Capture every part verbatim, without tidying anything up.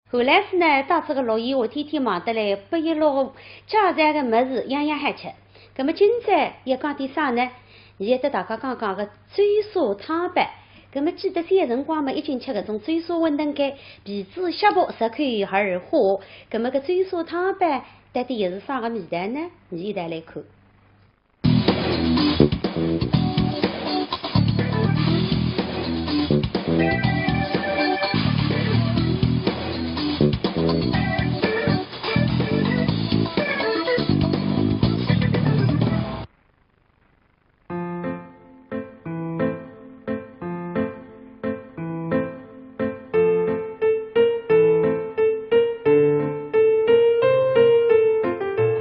韩老师呢，带仔个陆延华天天忙得来，拨伊弄个家常个物事样样好吃。葛末今朝要讲点啥呢？现在搭大家讲讲个周砂汤包。葛末记得小辰光嘛，一径吃搿种周砂馄饨干，皮子削薄，入口而化。葛末搿周砂汤包到底又是啥个味道呢？伲一道来看。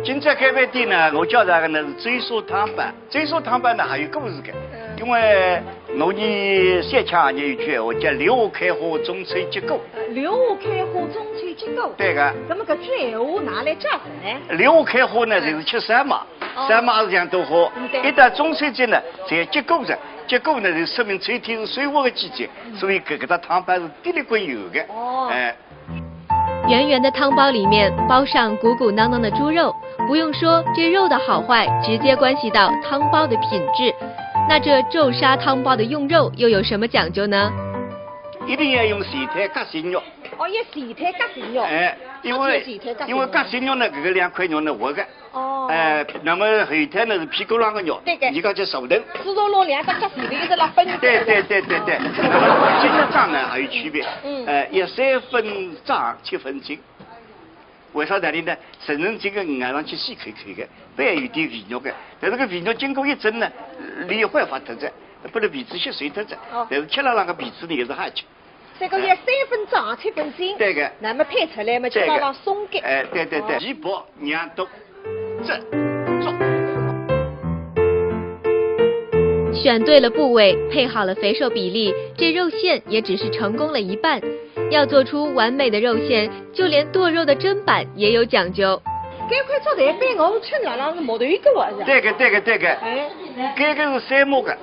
今朝搿爿店呢，我介绍个呢是周砂汤包。周砂汤包呢还有故事个，因为我伲小腔也有句闲话叫“柳下开花，中秋结果”。柳下开花，中秋结果。对个。那么搿句闲话哪来解释呢？柳下开花呢，就是吃山麻，山麻是像朵花，一到中秋节呢，才结果着，结果呢就说明秋天是收获个季节，所以搿搿只汤包是滴里滚油个。哦。哎。 圆圆的汤包里面包上鼓鼓囊囊的猪肉，不用说，这肉的好坏直接关系到汤包的品质。那这周砂汤包的用肉又有什么讲究呢？一定要用全胎夹心肉。哦，要全胎夹心肉。哎，因为因为夹心肉呢，搿个两块肉呢活个。 哦。哎，那么后头呢是屁股浪个肉，对个，伊讲叫手藤。是咯咯，两只脚前头一直拉分。对对对对对，筋肉张呢还有区别，嗯，哎，要三分张七分紧。为啥道理呢？三分紧个咬上去细口口个，还有点肥肉个，但是个肥肉经过一蒸呢，里一块发脱仔，不能皮子吸水脱仔，哦，但是吃了那个皮子呢也是好吃。 这个要三分张七分紧，对个，那么配出来嘛就刚刚松个。哎，对对对，皮薄娘多，这重。选对了部位，配好了肥瘦比例，这肉馅也只是成功了一半。要做出完美的肉馅，就连剁肉的砧板也有讲究。搿块做台板我吃了，那是木头一个哇是？对个对个对个，哎，搿个是杉木个。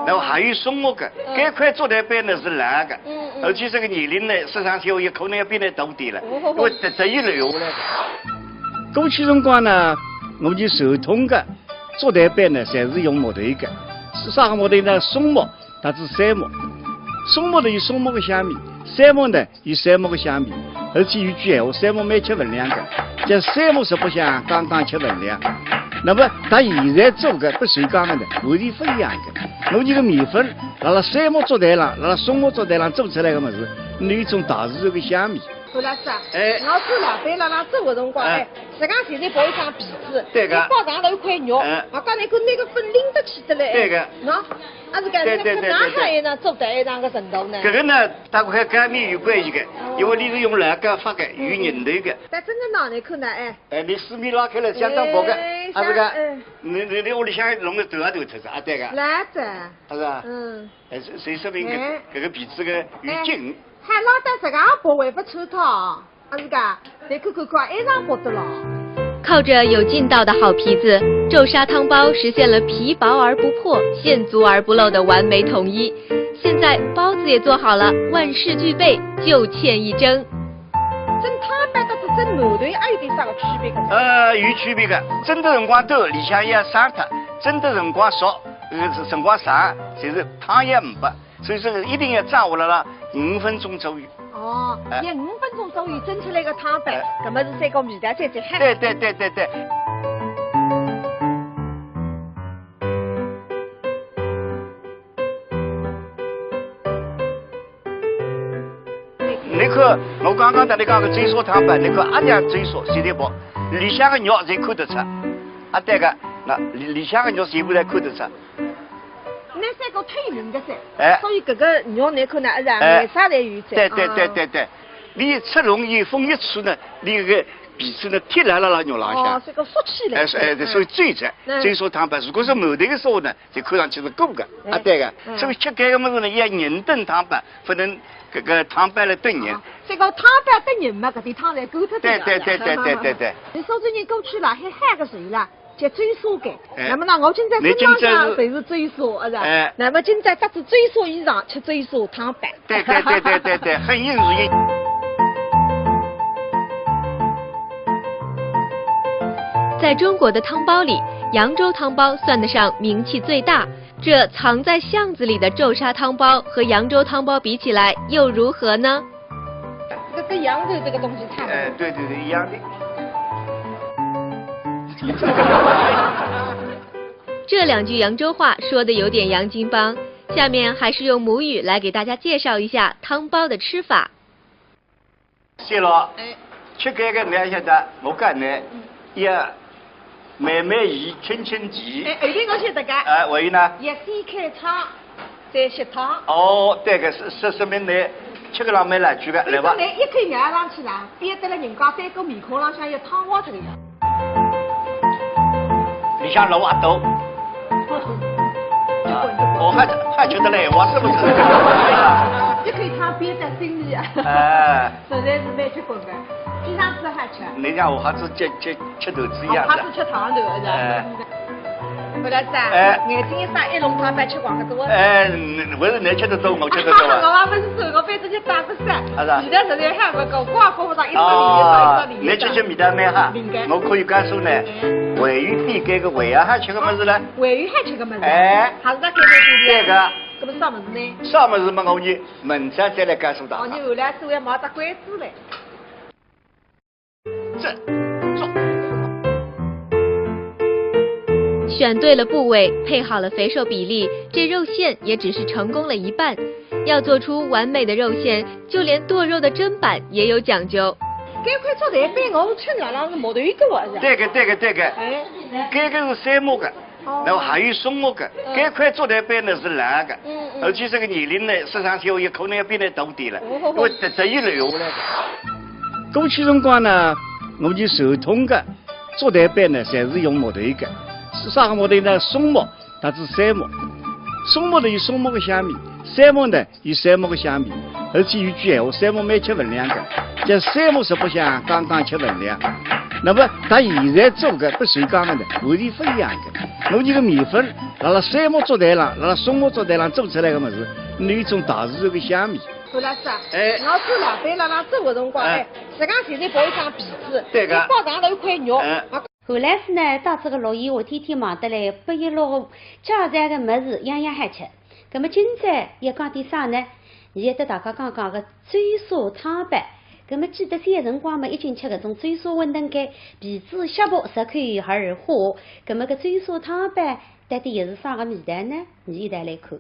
然后还有松木个，搿块做台板呢是老个，而且这个年龄呢，十三岁也可能要比你大点了，因为这这一流下来的。过去辰光呢，我们传统个做台板呢，侪是用木头个，是啥个木头呢？松木，搭仔杉木。松木呢有松木个香味，杉木呢 有杉木个香味，而且有句闲话，杉木蛮吃分量个，叫杉木食百香，刚刚吃分量。那么搭现在做个勿锈钢个呢，完全勿一样个。我搿个面粉，辣辣杉木做台浪，辣辣松木做台浪做出来个物事，有一种大自然个香味。何老师啊，哎，我看老板辣辣做个辰光，哎，实梗现在包一张皮子，对个，包上头一块肉，哎，啊，刚才搿个粉拎得起得来，对个，喏。 啊，是个，对对对对对。哪还有呢，做到一样个程度呢？搿个呢，搭搿个面有关系个，因为伊是用老膏发个，有韧度个。但真个拿来看呢，哎。哎，伊水面拉开了，相当薄个，啊，是个。你你你屋里向弄个头啊头出子啊，对个。来着。啊是啊。嗯。哎，所所以说明搿搿个皮子个有劲。还拉到实梗薄还勿穿透。 啊是个，再看看看，还上薄得了。靠着有劲道的好皮子，周砂汤包实现了皮薄而不破、线足而不漏的完美统一。现在包子也做好了，万事俱备，就欠一蒸。蒸汤包搭蒸馒头还有点啥个区别个？呃，有区别个。蒸个辰光短，里向也生脱；蒸个辰光熟，呃，辰光长，就是汤也没。 所以说一定要掌握辣辣五分钟左右。哦，要五分钟左右蒸出来个汤包，搿么是三个味道最最好。对对对对对。侬看，我刚刚搭侬讲个周砂汤包，侬看阿娘周砂，现在包，里向个肉侪看得出，啊对个，那里里向个肉全部侪看得出。 那三个透明个噻，哎，所以搿个肉侬看呢，是啊，颜色侪有噻。对对对对对，伊出笼以后风一吹呢，伊搿个皮子呢贴辣辣辣肉浪向。哦，是个缩起来。哎，是哎，所以最着，所以说汤包，如果是馒头个说呢，就看上去是鼓个，啊对个，所以吃搿个物事呢，要人炖汤包，勿能搿个汤包来炖人。这个汤包炖人嘛，搿点汤侪勾脱脱了。对对对对对对对。你说最近过去了，还喊个谁了？ 吃周砂个。那么呢，我今朝身浪向侪是周砂，是吧？那么今朝搭仔周砂衣裳，吃周砂汤包。对对对对对对，很应景。在中国的汤包里，扬州汤包算得上名气最大。这藏在巷子里的皱沙汤包和扬州汤包比起来又如何呢？这跟扬州这个东西差不多。哎，对对对，一样的。这两句扬州话说的有点洋泾浜，下面还是用母语来给大家介绍一下汤包的吃法。谢了，哎，吃搿个侬晓得，我讲呢，要慢慢移，轻轻移。哎，后头我晓得个，哎，还有呢？要先开汤，再吸汤。哦，对个，是是说明侬吃个浪蛮来句个，来吧你。一口咬上去啦，变得了人家三个面孔浪向有汤花这个样。里向肉也多。结棍结哦，棍。还还吃得来，我是不是？一口汤变得心里啊，哎，实在是蛮结棍的，非常之好吃。人家我还是吃吃吃豆子一样的。哦，他是吃汤头的。哎回来噻，哎眼睛一眨，一笼汤包吃光个多。哎，我是侬吃得多，我吃得多啊。我也不是说，我反正就打不散。啊是啊味道实在还不够，光顾不上一只梨，一只哦，梨。侬吃吃味道蛮好灵个。我可以告诉侬，还有比搿个还要好吃个物事了。还有还吃个物事？哎还是在开开心心。对个。那么啥物事呢？啥物事嘛，我呢，明朝再来告诉大哦，家你。后来是要卖只关子嘞。这，这。选对了部位，配好了肥瘦比例，这肉馅也只是成功了一半。要做出完美的肉馅，就连剁肉的砧板也有讲究。搿块做台板我吃了，那是木头一个啊，是吧？对个，对个，对个。哎，搿个是山木个，哦然后还有松木个。嗯搿块做台板呢是烂个，嗯嗯而且这个年龄呢，十三岁也可能要比侬大点了，哦因为这这一流下来的。过去辰光呢，我们传统个做台板呢，侪是用木头个，是啥个木头呢？松木，它是山木。松木呢有松木个香味，山木呢有山木个香味，而且有句闲话，山木蛮吃分量个，叫山木食不香，刚刚吃分量。那么，它现在做个，不锈钢个呢，完全不一样个。我搿个面粉，辣辣山木做台浪，辣辣松木做台浪做出来个物事，有一种大自然个香味。何老师啊，哎我看老板辣辣做个辰光，哎哎，实际上现在包一张被子，对个还包上头一块肉，哎啊何老师呢，到这个六一，我天天忙得来，拨伊落家常个物事样样好吃。葛么今朝要讲点啥呢？现在搭大家讲讲个周沙汤包。葛么记得小辰光嘛，一径吃搿种周沙馄饨干，皮子削薄，入口而化。葛么搿周沙汤包到底又是啥个味道呢？伲一道来看。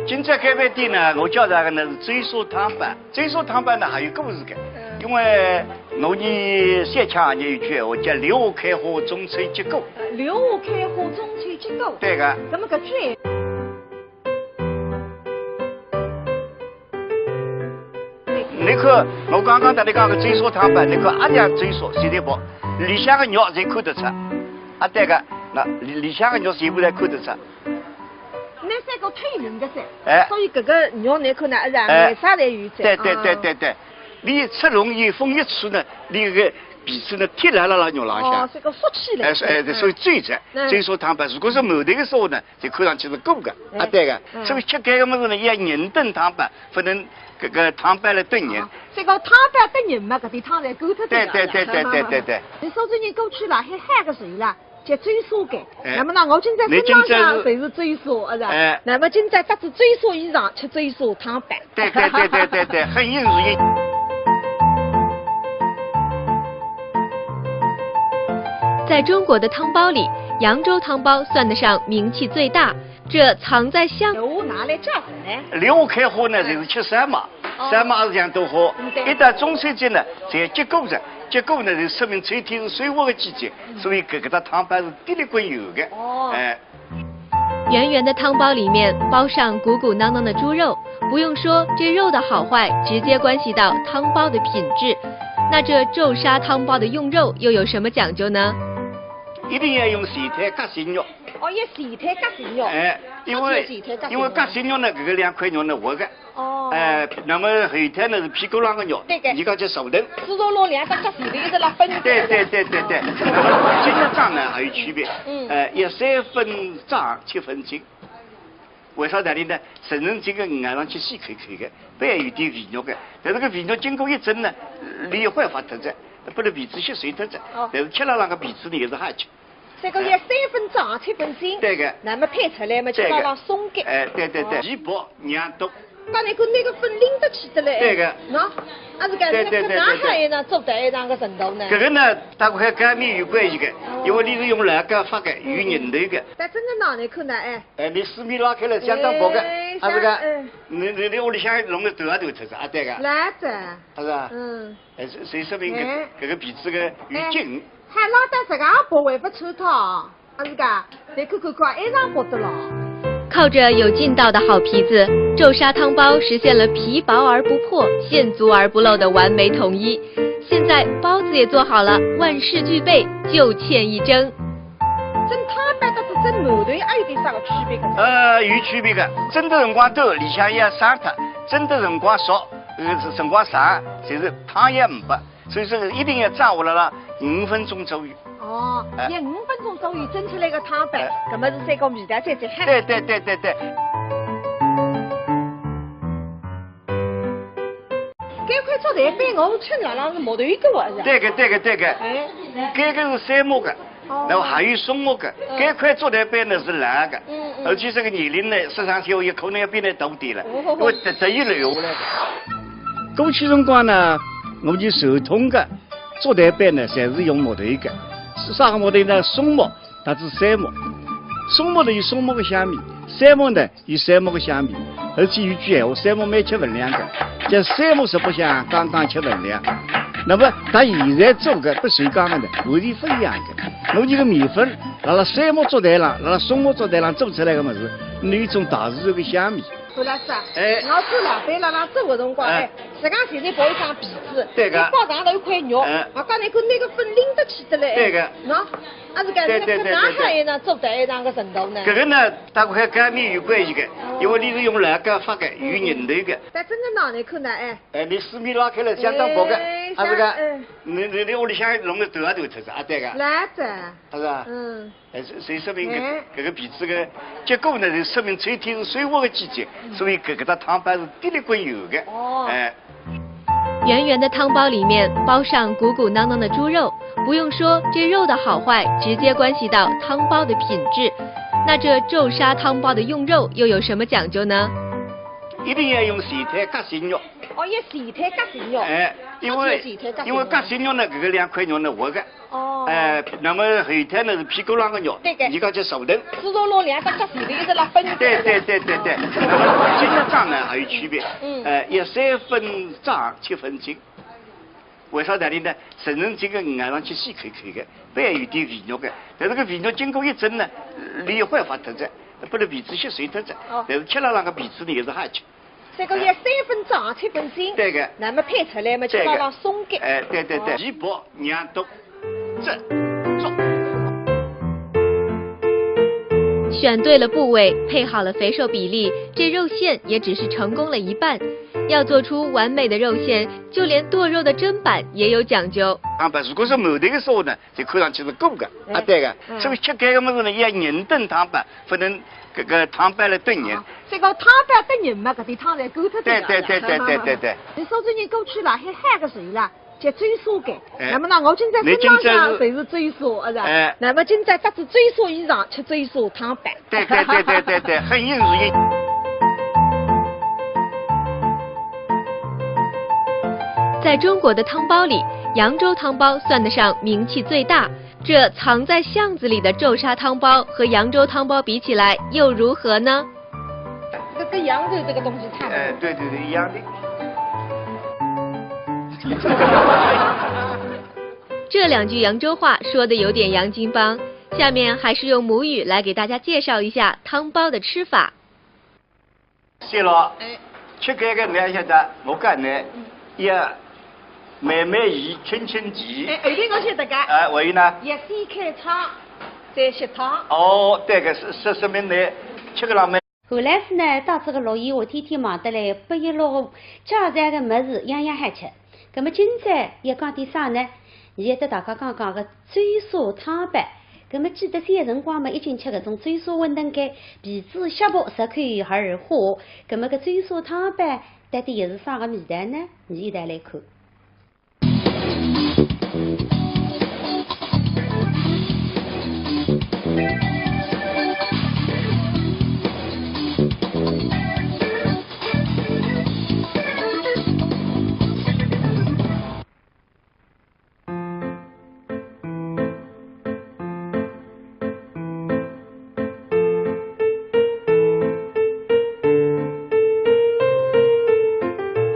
今朝搿爿店呢，我介绍个呢是周沙汤包。周沙汤包呢还有故事个，因为我伲小腔也有句闲话叫“柳下开花，中秋结果”。柳下开花，中秋结果。对个。那么搿句，侬看，我刚刚搭侬讲个周沙汤包，侬看阿像周沙，现在包，里向个肉侪看得出。啊，对个，那里里向个肉全部侪看得出。那三个透明个噻，哎所以搿个肉侬看呢，哎呀，哎颜色侪有噻。对对对啊。对对，侬一出笼，伊风一吹呢，侬个皮子呢贴辣辣辣肉浪哦向，。是个缩起来。哎，是哎，所以最赞。嗯周沙汤包，如果是馒头个说呢，就看上去是过个，哎啊，对个。嗯所以吃搿个物事呢，要人炖汤包，勿能搿个汤包来炖人。哦，这个汤包炖人嘛，搿点汤侪勾脱对脱的。对对对对对对。侬苏州人过去了，还喊个谁啦？叫周沙个。哎那么呢，我今朝身浪向侪是周沙，是吧？哎那么今朝搭仔周沙衣裳，吃周沙汤包。对对对对对对，很硬是硬。在中国的汤包里，扬州汤包算得上名气最大。这藏在巷闲话哪来讲呢？柳下开花呢，就是吃山麻，哦山麻是像朵花嗯，对。一到中秋节呢，就要结果了，结果呢，就说明秋天是收获的季节，所以搿个搭汤包是滴里滚油的。哦哎，圆圆的汤包里面包上鼓鼓囊囊的猪肉，不用说，这肉的好坏直接关系到汤包的品质。那这周沙汤包的用肉又有什么讲究呢？一定要用前腿夹心肉。哦，要前腿夹心肉。哎，因为，啊，前腿夹心肉。因为夹心肉呢，搿个两块肉呢，活个。哦。哎，那么后腿呢，是屁股浪个肉，对个。伊讲叫手蹬。猪肉弄两只脚前头一直辣奔。对，对，对，对，对。筋肉张呢，还有区别。嗯。哎，要三分张，七分紧。 为啥道理呢？成人这个咬上去细口口个，还有点肥肉个，但是搿肥肉经过一蒸呢，里一块发脱仔，拨辣皮子吸收脱仔，哦。但是吃了那个皮子呢，也是好吃。这个要三分张，七分紧。对个。那么配出来嘛，就对个。刚刚松开。哎，对对对，哦。皮薄，肉多。刚才跟那个粉拎得起的嘞。对个。喏，啊，是讲对对对对对。那个哪还有呢，做到一样个程度呢？搿个呢，搭块干面有关系个，哦。因为你是用老干发个，有劲头个。但真个拿来看呢，哎。 哎，你四面拉开来，相当薄个，哎，啊，这个，像，哎。你，你，你屋里向弄个头啊头出来，啊，对个。来着。啊，是啊。嗯。哎，所，所以说明搿，哎。搿个皮子个有劲。哎，还拉到这个阿婆还不出套，啊，是个，你看看看，一样薄的了。靠着有劲道的好皮子，皱沙汤包实现了皮薄而不破、线足而不漏的完美统一。现在包子也做好了，万事俱备，就欠一蒸。 蒸汤包搭蒸馒头还有点啥个区别个？呃，有区别个。蒸的辰光短，里向也要生脱；蒸的辰光少，呃，辰光长，就是汤也没。所以说一定要掌握了啦，五分钟左右。哦，哎。要五分钟左右蒸出来个汤包，哎。搿么是这个味道才最好。对对对对对。 搿块做台板我称上浪是木头一个啊，是吧？对个，对个，对个。哎。搿个是杉木个，哦。然后还有松木个。嗯。搿块做台板呢是老个，嗯，嗯。而且这个年龄呢，十三岁也可能要比你大点了，哦。因为特，特意留下来个。过去辰光呢，我们传统个做台板呢，侪是用木头个，是啥个木头呢？松木，搭仔杉木。松木呢有松木个香味，杉木呢 有杉木个香味，而且有句闲话，杉木蛮吃分量个，叫杉木食百香，刚刚吃分量。那么搭现在做个，拨谁讲个呢？完全勿一样个。我搿个面粉，辣辣杉木做台浪，辣辣松木做台浪做出来个物事，有一种大自然个香味。何老师啊，哎。我做老板辣辣做个辰光，哎。哎，实际上现在包一张皮子，对个。一包上头一块肉，哎。啊，刚才跟那个粉拎得起的嘞，对个。喏，啊，是讲对对对对对。搿哪还有呢，做到一样个程度呢？搿个呢， 搭块干面有关系个，哦。因为你是用老干发个，有劲头个。但真个拿来看呢，哎。哎，你四面拉开来，相当薄个，哎，啊，这个，像，哎。你，你，你屋里向弄个头啊头出来，啊，对个。来着。啊，是吧？嗯。哎，所，所以说明搿，哎。搿个皮子个结构呢，就说明秋天是收获个季节，嗯。所以搿，搿搭汤包是滴里滚油个。哦。哎。 圆圆的汤包里面包上鼓鼓囊囊的猪肉，不用说，这肉的好坏直接关系到汤包的品质。那这皱沙汤包的用肉又有什么讲究呢？一定要用前腿夹心肉。哦，要前腿夹心肉。哎，因为，哦，前腿夹心肉。因为夹心肉呢，搿个两块肉呢，活个。 哦。哎，那么后头呢是屁股浪个肉，对个。伊讲叫手蹬。猪肉弄两只脚前头一直辣奔。对对对对对，筋肉张呢还有区别。嗯。哎，要三分张七分紧。为啥道理呢？成人这个咬上去细口口个，还有点肥肉个，但是搿肥肉经过一蒸呢，里一块发脱仔，拨辣皮子吸收脱仔，哦。但是吃了那个皮子呢也是好吃。 这个要三分张七分紧，对个。那么配出来嘛，就对个。让它松开。哎，对对对，哦。皮薄肉多，这，做。选对了部位，配好了肥瘦比例，这肉馅也只是成功了一半。要做出完美的肉馅，就连剁肉的砧板也有讲究。啊，不，如果是木头个时候呢， 就看上去是鼓个，哎，啊，对个。嗯。所以吃搿个物事呢，要人蹬汤包，勿能搿个汤包来蹬人。啊，这个汤包蹬人嘛，搿点汤侪鼓脱脱了。对对对对对对对。你说最近过去了，还喊个谁啦？叫周沙个。哎。那么呢，我今朝身浪向就是周沙，啊，是吧？哎。那么今朝搭仔周沙衣裳，吃周沙汤包。 对对对对对对，很硬是硬。在中国的汤包里，扬州汤包算得上名气最大。这藏在巷子里的皱沙汤包和扬州汤包比起来又如何呢？这个跟扬州这个东西差不多。哎，对对对，一样的。这两句扬州话说得有点洋泾浜， 下面还是用母语来给大家介绍一下汤包的吃法。谢了，哎。吃搿个呢，晓得，我讲呢，嗯。要慢慢移，轻轻提。哎，后头我晓得个。哎，还有呢？要先开窗。对，食堂。哦，对个，说说说明侬吃个浪蛮。后来是呢，到这个乐园，我天天忙得来，拨伊落个介绍个物事样样好吃。葛么今朝要讲点啥呢？现在搭大家讲讲个周砂汤包。葛么记得小辰光嘛，一径吃搿种周砂馄饨干，皮子削薄，入口而化。葛么搿周砂汤包到底又是啥个味道呢？伲一道来看。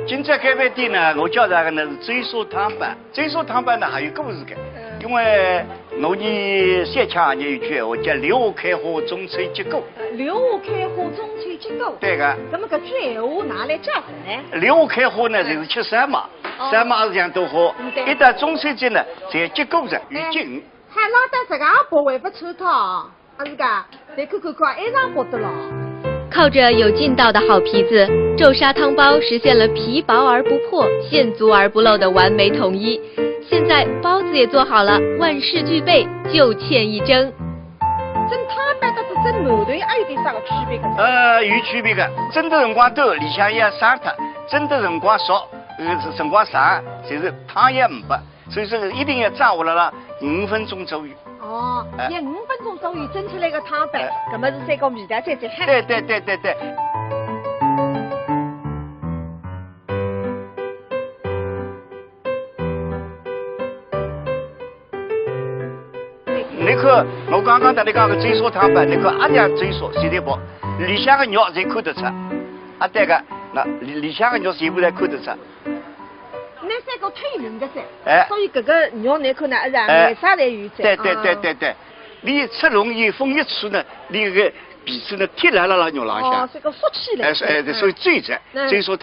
今朝搿爿店呢，我介绍个呢是周砂汤包。周砂汤包呢还有故事个，嗯。因为我伲小腔也有句闲话叫"柳下开花，中秋结果"。呃，柳下开花，中秋结果。对个。那么搿句闲话哪来解释呢？柳下开花呢，嗯。就是吃烧卖，哦。烧卖是像朵花，嗯，对。一到中秋节呢，就结果了，有劲。哎。 还拉到这个阿婆还勿抽套，阿是个？再看看看，还上跑得了。靠着有劲道的好皮子，周砂汤包实现了皮薄而不破、线足而不漏的完美统一。现在包子也做好了，万事俱备，就欠一蒸。蒸汤包搭是蒸馒头还有点啥个区别个？呃，有区别个。蒸的辰光短，里向要生脱；蒸的辰光熟，呃，辰光长，就是汤也没。 所以说一定要掌握了啦，五分钟左右。哦，哎。要五分钟左右蒸出来个汤包，哎。搿么是三个味道最最好。对对对对对。侬看，我刚刚搭侬讲个周砂汤包，侬看阿娘周砂，现在包，里向个肉侪看得出。啊，对个，那里，里向个肉全部侪看得出。 那三个透明个噻，哎。所以搿个肉侬看呢，哎，哎。颜色侪有噻。对对对对对，啊。侬一吹冷，风一吹呢，侬搿个皮子呢贴辣辣辣肉浪向。哦，是个缩起来。哎，是，哎，所以最着，嗯。所以说